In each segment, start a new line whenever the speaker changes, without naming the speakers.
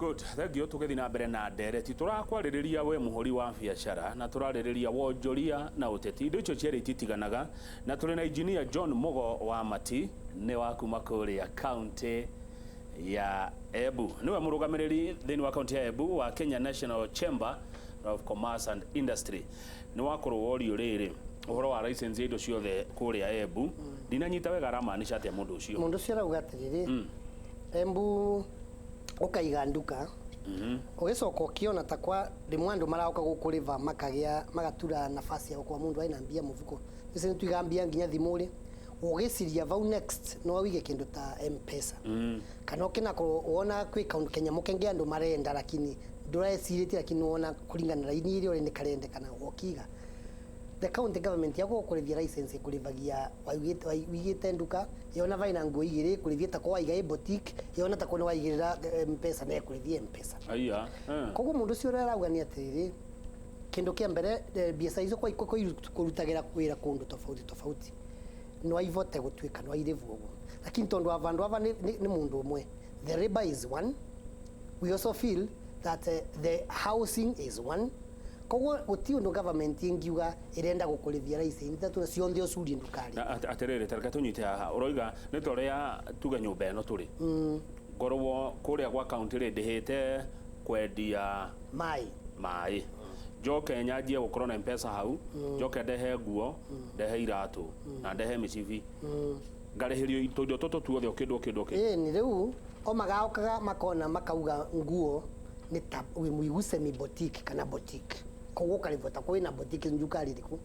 Good, thank you. Tũgĩthiĩ na mbere na ndereti, tũrakwarĩrĩria we mũhũri wa biacara na tũrarĩrĩria wonjoria na ũteti. Indo icio cierĩ ititiganaga, na tũrĩ na engineer John Mugo wa Mati, nĩ wa kuma kũrĩa county ya Embu, nĩwe mũrũgamĩrĩri thĩinĩ wa county ya Embu wa Kenya National Chamber of Commerce and Industry. Nĩ wakorwo worio rĩrĩ ũhoro wa license ya indo ciothe kũrĩa Embu, ndinanyita wega aramaanisha atĩa mũndũ ũcio.
Mundu ũcio arauga atĩrĩrĩ, Embu ũkaiga nduka, ũgĩcoka ũkĩona ta kwa rĩmwe andũ maroka gũkũrĩva, makagĩa magatura nafasi ya gũkorwo mũndũ aina mbia mũbuko. Ici nĩ tuiga mbia nginya thimũ rĩ, ũgĩciria vau next no wige kĩndũ ta Mpesa, kana ũkĩnakorwo wona kwĩ kaũndũ kanyamũ kengĩ andũ marenda, lakini ndũrecirĩtie, lakini wona kũringana na raini ĩrĩa ũrĩ nĩ karendekana, ũkiga the county government ya gũkũrĩvia license ĩkũrĩvagia wigĩte nduka, yona vaina nguo igĩrĩ ĩkũrĩvia tako waiga ĩ boutique, yona tako nĩ waigĩrĩra Mpesa na ĩkũrĩvia Mpesa.
Aya.
Koguo mũndũ ũcio ũrĩa arauga nĩ atĩrĩrĩ, kĩndũ kĩa mbere, biacara icio kũrutagĩra wĩra kũndũ tofauti tofauti, no ivote gũtuĩka no irĩvwo ũguo, lakini tondũ wa vandu ava nĩ mũndũ ũmwe, the labor is one. We also feel that the housing is one. Koguo gũti ũndũ government ĩngiuga ĩrenda gũkũrĩvia license ithatũ na cionthe ũcurie ndukarĩ.
Na atĩrĩrĩ, tareke tũnyite haha. Ũroiga nĩ ta ũrĩa tuge nyũmba ĩno tũrĩ, ngorwo kũrĩa gwa kaunti rĩ, ndĩhĩte kwendia
maĩ,
maĩ, njoke nyanjie gũkorwo na Mpesa hau, njoke ndehe nguo, ndehe iratũ na ndehe mĩcibi, ngarĩhĩrio tũindo tũtũ tuothe, o kĩndũ o kĩndũ o kĩndũ.
Ĩĩ, nĩ rĩu o magaũkaga makona makauga nguo nĩ ta wĩ boutique kana boutique, koguo ũkarĩvwo ta kwĩna boutique nduka rĩrĩkũ.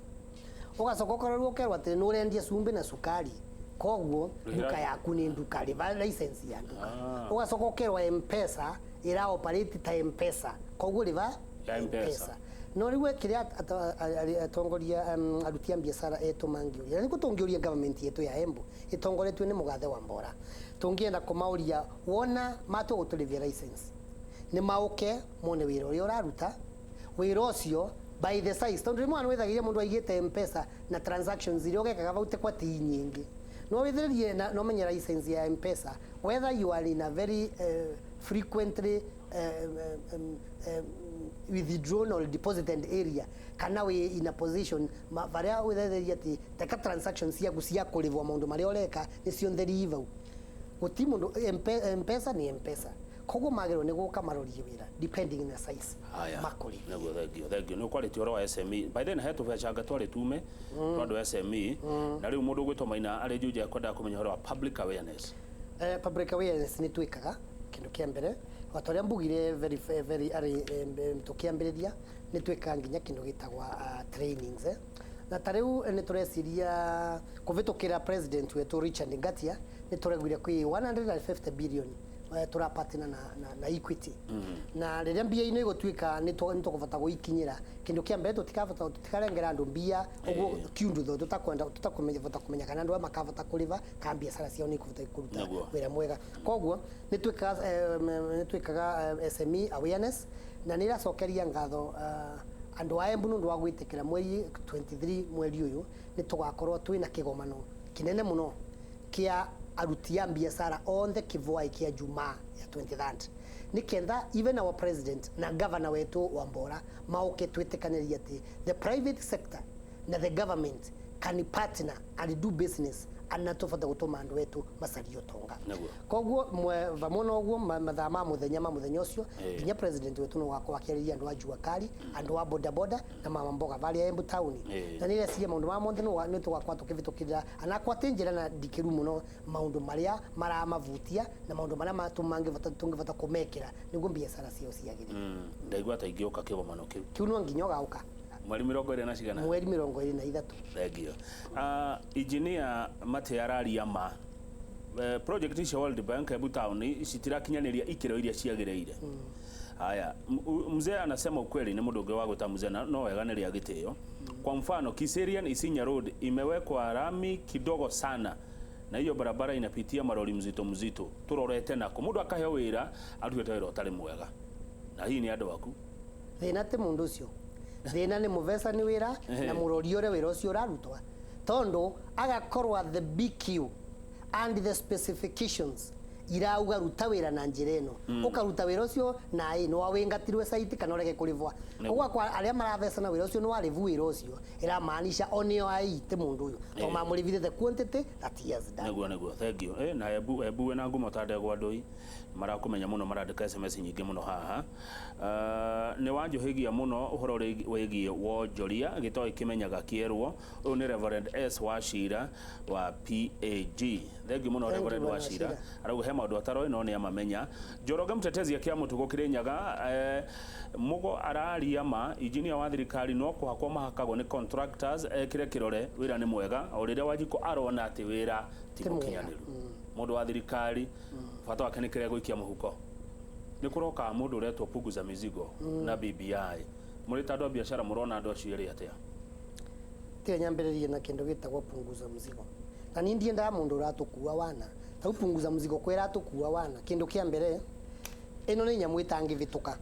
Ũgacoka ũkarorwo ũkerwo atĩ nĩ ũrendia cumbĩ na cukari, koguo nduka yaku nĩ nduka, rĩva license ya nduka. Ũgacoka ũkerwo Mpesa ĩra operate ta Mpesa, koguo rĩva
ya M-Pesa.
No rĩu kĩrĩa atongoria aruti a biacara etũ mangĩũria, na nĩkũ tũngĩũria government yetu ya Embu ĩtongoretio nĩ mũgathe wa Mbora, tũngĩenda kũmaũria, wona matua gũtũrĩvia license, nĩ maũke mone wĩra ũrĩa ũraruta, wĩra ũcio by the size, tondũ rĩmwe nĩ wĩthagĩria mũndũ aigĩte Mpesa na transactions iria ũgekaga vau te kwa ti nyingĩ, no wĩthĩrĩrie na no menye license ya Mpesa, whether you are in a very frequently withdrawn or deposited area, kana wĩ in a position varia wĩthĩrĩria atĩ teka transactions ciaku cia kũrĩvwo maũndũ marĩa ũreka nĩ ciontheri vau, gũti mũndũ Mpesa nĩ Mpesa. Koguo magĩrĩirwo nĩ gũka marorie wĩra depending na size
Haya.
makũrĩ.
Nĩguo, thank you, thank you. Nĩ ũkwarĩtie ũhoro wa SME. By then he tũbecanga twarĩ tume twa andũ SME, na rĩu mũndũ ũgwĩtwo Maina arĩ Juja ekwendaga kũmenya ũhoro wa public awareness.
Public awareness nĩ twĩkaga kĩndũ kĩa mbere o ta ũrĩa mbugire very very arĩ tũkĩambĩrĩria, nĩ twĩkaga nginya kĩndũ gĩtagwa trainings, eh. Na ta rĩu nĩ tũreciria kũvĩtũkĩra president wetu Richard Ngatia, nĩ tũreguire kwĩ 150 billion tũrapatina na Equity, na rĩrĩa mbia ino igũtuĩka nĩ tũkũbata gũikinyĩra, kĩndũ kĩa mbere tũtikabata tũtikarengera andũ mbia ũguo kiundu tho tũtakwenda tũtakũmenya kũmenya kana andũ aya makabata kũrĩva kana biacara ciao nĩ ikũbata kũruta wĩra mwega. Koguo nĩ twĩkaga SME awareness, na nĩ iracokeria ngatho andũ a Embu nĩ ũndũ wa gwĩtĩkĩra mweri 23 mweri ũyũ nĩ tũgakorwo twĩna kĩgomano kĩnene mũno kĩa aruti a biacara othe kĩvwai kĩa Jumaa ya 23rd, nĩ ketha even our president na governor wetu wa Mbora maũke twĩtĩkanĩrie atĩ the private sector na the government can partner and do business, ana tũbata gũtũma andũ wetu macarie ũtonga. Koguo vamwe na ũguo, mathaa ma mũthenya ũcio, nginya president wetu no gakorwo akĩarĩria andũ a jua kali, andũ a boda boda na mama mboga varia Embu town. Na nĩ reciria maũndũ maya mothe nĩ tũgakorwo tũkĩvĩtũkĩrĩra anakwa atĩ njĩra na ndikĩru mũno maũndũ marĩa maramavutia na maũndũ marĩa tũngĩbata kũmekĩra nĩguo biacara ciao ciagĩrĩre.
Ndaigua ta ingĩũka kĩgomano kĩu.
Kĩu no nginya ũgaũka.
Mweri 20 na cigana?
Mweri 23.
Thank you. Engineer Mate araria ma project cia World Bank Embu Town citirakinyanĩria ikĩro iria ciagĩrĩire. Haya, mzee anasema ukweli, ni mũndũ ũngĩ wa gwĩta mzee na no wega nĩ rĩa gĩtĩo. Kwa mfano Kiserian Isinya Road imewekwa rami kidogo sana na hiyo barabara inapitia marori mzito mzito, turorete nako mũndũ akaheo wĩra arutĩte wĩra ũtarĩ mwega, na hii nĩ andũ aku.
Thĩna ti mũndũ ũcio, thĩna nĩ mũvecani wĩra na mũrori ũrĩa wĩra ũcio ũrarutwa, tondũ agakorwo the BQ and the specifications Irauga ruta wĩra na njĩra ĩno, ũkaruta wĩra ũcio na ĩ nĩ wawĩngatirwe site kana ũrege kũrĩbwa. Ũguo kwa arĩa marathecana wĩra ũcio nĩ warĩbu wĩra ũcio, ĩramaanisha onĩo ai ti mũndũ ũyũ to mamũrĩbire the quantity that he has done.
Niguo, thank you. Na Ebu wena ngumo ta ndegwa ndũi, marakumenya muno, marandĩka SMS nyingĩ mũno haha. Nĩ wanjũhĩgia mũno ũhoro wĩgiĩ wonjoria, gĩtoĩ kĩmenyaga kĩerwo. Ũyũ nĩ Reverend S Wachira wa PAG. Thank you mũno.
Thank you,
Reverend
Bwana
Wachira
Wachira.
Arauga he maũndũ ataroĩ no nĩ amamenya. Njoroge Mtetezi akĩa mũtugo Kĩrĩnyaga, Mugo araria ma injinia wa thirikari no kũhakwo mahakagwo nĩ contractors, ekĩre kĩrore wĩra nĩ mwega o rĩrĩa Wanjikũ arona atĩ wĩra ti
Ti mwega.
mũkinyanĩru. Mũndũ wa thirikari bata wake nĩ kĩrĩa gũikia mũhuko. Nĩ kũroka mũndũ ũretwo Punguza Mizigo na BBI. Mũrĩ ta andũ a biacara, mũrona andũ acio erĩ atĩa?
Tiga nyambĩrĩrie na kĩndũ gĩtagwo Punguza Mzigo, na niĩ ndiendaga mũndũ ũratũkua wana tau Punguza Mzigo kwĩra atũkua wana. Kĩndũ kĩa mbere, ĩno nĩ nyamũ ĩtangĩvĩtũka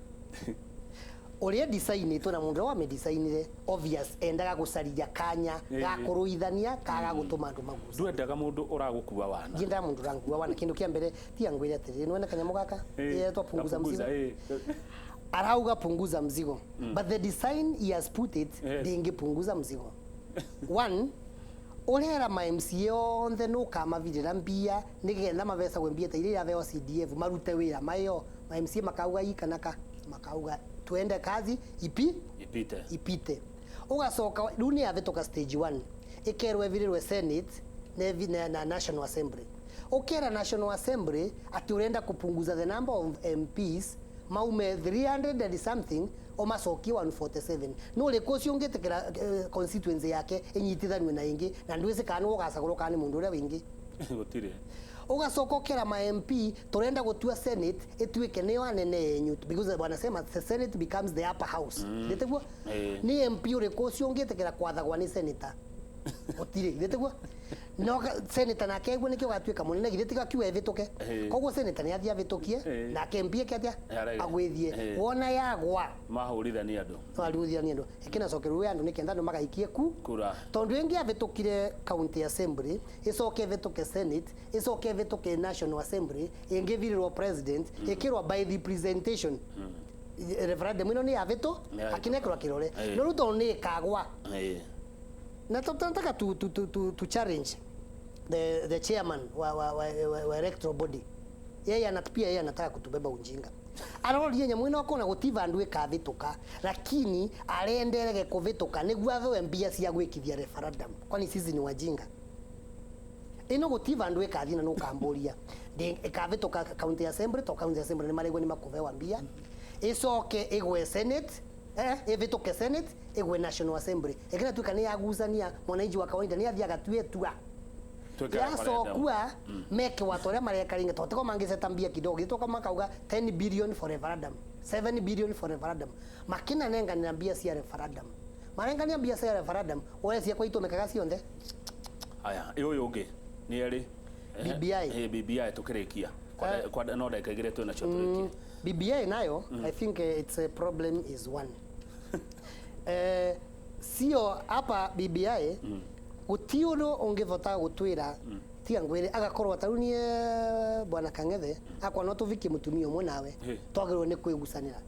ũrĩa design-ĩtwo na mũndũ ũrĩa wamĩdesignire, obvious endaga gũcaria kanya ga kũrũithania kaga gũtũma andũ maguca.
Ndwendaga mũndũ ũragũkua wana.
Ndiendaga mũndũ ũrankua wana. Kĩndũ kĩa mbere, tiga ngwĩre atĩrĩrĩ, nĩwona kanyamũ gaka yetwa Punguza Mzigo, arauga punguza mzigo, but the design he has put it ndĩngĩpunguza mzigo. One, ũrera ma MCA othe nũkamavirĩra mbia nĩgetha mavecagwe mbia ta iria iratheo CDF marute wĩra mayo. Ma MCA makauga i kana ka makauga tuende kazi ipi
ipite.
Ipite. Ugacoka rĩu nĩ yavĩtũka stage 1, ĩkerwo ĩvirĩrwe Senate na National Assembly. Ũkera National Assembly atĩ ũrenda kupunguza the number of MPs maume 300 and something ũmacokie 147. No ũrĩkũ ũcio ũngĩtĩkĩra constituency yake ĩnyitithanio na ĩngĩ na ndwĩci kana nĩwe ũgacagũrwo kana nĩ mũndũ ũrĩa wĩngĩ?
Gũtirĩ.
Ugacoka ũkera ma MP turenda gũtua Senate ĩtuĩke nĩyo anene yenyu, because wanasema the Senate becomes the upper house, ndĩtiguo? Nĩ MP ũrĩkũ ũcio ũngĩtĩkĩra kwathagwa nĩ senator? Gũtirĩ, ndĩtiguo? No senator nake aigua nĩkĩo gatuĩka mũnene, githĩ tiga kiuga ĩvĩtũke? Koguo senator nĩ athiĩ avĩtũkie, nake MP eke atĩa?
Arege.
Agwĩthiĩ. Wona yagwa,
mahũrithania andũ.
Arũthithania andũ, ĩkĩnacokerwo andũ nĩkenda andũ magaikie ku
kura.
Tondu ĩngĩ yavĩtũkire county assembly, ĩcoke ĩvĩtũke Senate, ĩcoke ĩvĩtũke National Assembly, ĩngĩvirĩrwo president, ĩkĩrwo by representation, referendum ĩno nĩ yavĩtũ
Nĩ yavĩtũka.
akinekĩrwa kĩrore. No rĩu tondũ nĩ ĩkagwa, na tunataka tu challenge the chairman wa electoral body. Yeye pia yeye anataka kutubeba ujinga. Arorie nyamũ ĩno akona gũti vandu ĩkavĩtũka, lakini arenderege kũvĩtũka nĩguo athoe mbia cia gwĩkithia referendum. Kwani sisi ni wajinga? Ĩno gũti vandu ĩkathiĩ na nũkambũria ĩkavĩtũka county assembly, to county assembly nĩ maregwo nĩ makũvewa mbia, ĩcoke ĩgwe Senate, ĩvĩtũke Senate, ĩgwe National Assembly, ĩkĩnatuĩka nĩ yagucania mwananchi wa kawaida nĩ athiaga tuĩtua
Tuĩke referendum.
Yacokua meke watu arĩa mareka ringa tondũ tiko mangĩceta mbia kidogo gĩtoka makauga 10 billion for referendum, 7 billion for referendum, makinanenganĩra mbia cia referendum, marengania mbia cia referendum oya ciakwa itũmĩkaga cionthe.
Haya, ĩ ũyũ ũngĩ nĩ erĩ.
BBI.
BBI tũkĩrĩkia. Kwa no ndagĩka igĩrĩ twĩ nacio tũrĩkie.
BBI nayo, I think it's a problem is one, sio hapa BBI guti undu ungivota gutwira. Tiga ngwire, agakorwo ta riu nie bwana Kang'ethe akwa no tuvikie mutumia umwe nawe, twagĩrĩirwo nĩ kwĩgucanĩra,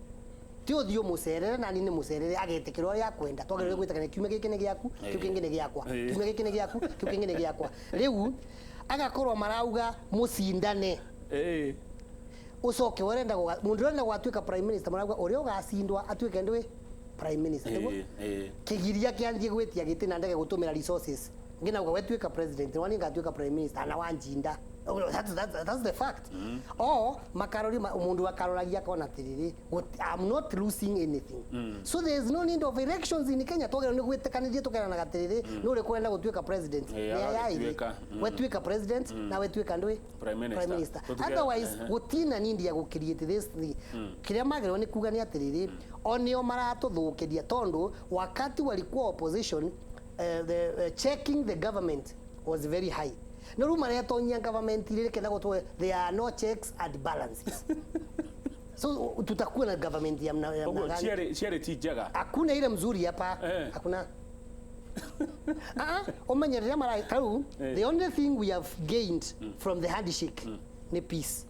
ti ũthiĩ ũmũcerere nani nĩ mũcerere agetĩkĩra ũrĩa akwenda. Twagĩrĩirwo nĩ gwĩtĩkania kiumia gĩkĩ nĩ gĩaku, kĩu kĩngĩ nĩ gĩakwa, kiumia gĩkĩ nĩ gĩaku, kĩu kĩngĩ nĩ gĩakwa. Rĩu agakorwo marauga mũcindane, ucoke urenda mundu urenda gwatuika prime minister, marauga uria ugacindwa atuike ndwi prime minister, niguo? Kigiria kianjie gwitia giti na ndege gutumira resources nginauga we tuika president wani ngatuika prime minister na wanjinda. That's the fact. O makarori mundu akaroragia akona atiriri, I'm not losing anything, so there is no need of elections in Kenya. Twagĩrĩirwo nĩ gwĩtĩkanĩria tũkeranaga atĩrĩrĩ, nĩ ũrĩkũ ũrenda gũtuĩka president?
Eh,
Nĩ aya ĩrĩ.
agagĩtuĩka.
We tuĩka president na we tuĩka ndũĩ?
Prime minister.
Prime minister. Otherwise gũtina need ya gũ-create this thing. Kĩrĩa magĩrĩirwo nĩ kuga nĩ atĩrĩrĩ, o nĩo maratũthũkĩria tondu wakati walikuwa opposition, the checking the government was very high. No rĩu maretonyia government rĩrĩ kenda gũtwo, there are no checks and balances, so tutakuwa na government ya
Ũguo
mna gani?
cierĩ ti njega.
Hakuna ile mzuri hapa. Hakuna. Ah, umenye rĩrĩa mara tarĩu, the only thing we have gained from the handshake Nĩ peace.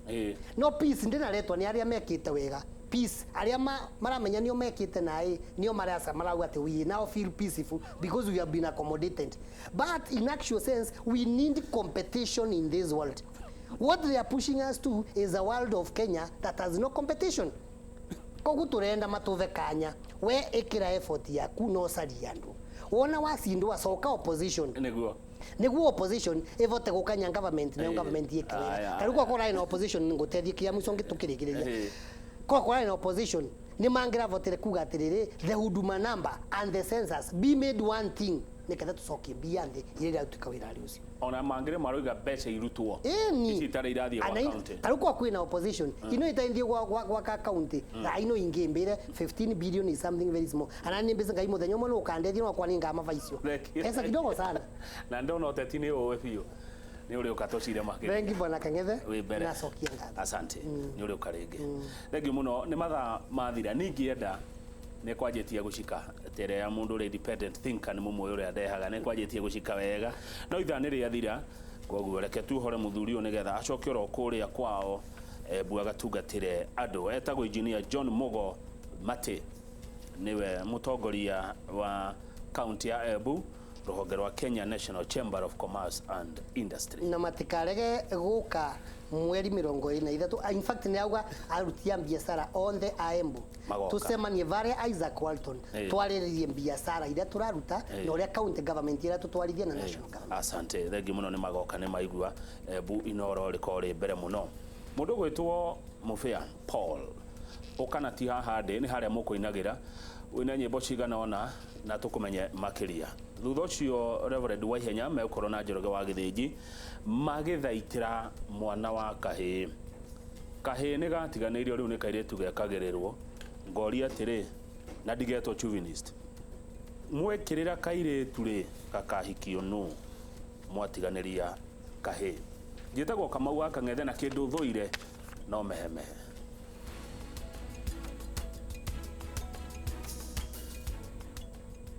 No peace ndĩnaretwo nĩ arĩa mekĩte wega. Peace arĩa maramenya nĩo mekĩte naĩ, nĩo maraca marauga atĩ we now feel peaceful because we have been accommodated. But in actual sense, we need competition in this world. What they are pushing us to is a world of Kenya that has no competition. Koguo turenda matuve kanya, we ikira effort yaku no caria andu. Wona wacindwa, coka opposition.
Nĩguo.
Niguo opposition ivote gukanya government, nayo government yĩke wĩra. Tarĩu kwa kũrarĩ na opposition, ngũteithie kĩa mũico ngĩtũkĩrĩkĩrĩria, kwa kũrarĩ na opposition nĩ mangĩravotire kuga atĩrĩrĩ, the Huduma Number and the census be made one thing, nĩgetha tũcokie mbia thĩ iria iratuĩka wĩra arĩ ũcio.
Ona mangĩrĩ maroiga mbeca irutwo
Ĩni.
Ici itarĩ irathiĩ gwa county.
Tarĩu kwa kwĩna opposition ino itaithie gwa county na ino ingĩ mbĩre 15 billion is something very small, ana nĩ mbeca Ngai mũthenya ũmwe no ũkandethia no kwa nĩngama icio.
Thank you.
Pesa kidogo sana.
Na ndona ũteti nĩ ũĩ biũ, nĩ ũrĩ ũka tũcire makĩria.
Thank you, bwana Kang'ethe.
Wĩ mbere.
Nacokia ngatho.
Asante, nĩ ũrĩ ũka rĩngĩ. Thank you mũno. Nĩ mathaa mathira, ningĩenda nĩ kwanjĩtie gũcika tere ya mũndũ ũrĩa independent thinker, nĩ mũmwe ũrĩa ndehaga nĩ kwanjĩtie gũcika wega, no ithaa nĩ rĩathira, koguo reke tuohore mũthuri ũyũ nĩgetha acoke oro kũrĩa kwao Embu agatungatĩre andũ. Etagwo Engineer John Mugo Mate, nĩwe mũtongoria wa kaunti ya Embu, rũhonge rwa Kenya National Chamber of Commerce and Industry.
Na matikarege guka mweri 23. In fact, nĩ auga aruti a biacara othe a Embu
Magoka.
tucemanie varia Isaac Walton, twarĩrĩrie biacara iria tũraruta na ũrĩa county government iria tũtwarithia na national government.
Asante, thengi muno. Nĩ magoka, nĩ maigua Embu Inoro rĩkorwo rĩ mbere mũno. Mũndũ gwĩtwo Mũbĩa Paul ũkana ti haha ndĩ nĩ harĩa mũkũinagĩra wĩna nyĩmbo cigana ũna na tũkũmenye makĩria. Thutha ũcio Reverend Waihenya megũkorwo na Njoroge wa Gĩthĩnji magĩthaitĩra mwana wa kahĩĩ. Kahĩĩ nĩ gatiganĩirio, rĩu nĩ kairĩtu gekagĩrĩrwo. Ngoria atĩrĩ, na ndigetwo chauvinist, mwekĩrĩra kairĩtu rĩ gakahikio nũ mwatiganĩria kahĩĩ? Njĩtagwo Kamau wa Kang'ethe, na kĩndũ thũire no mehemehe.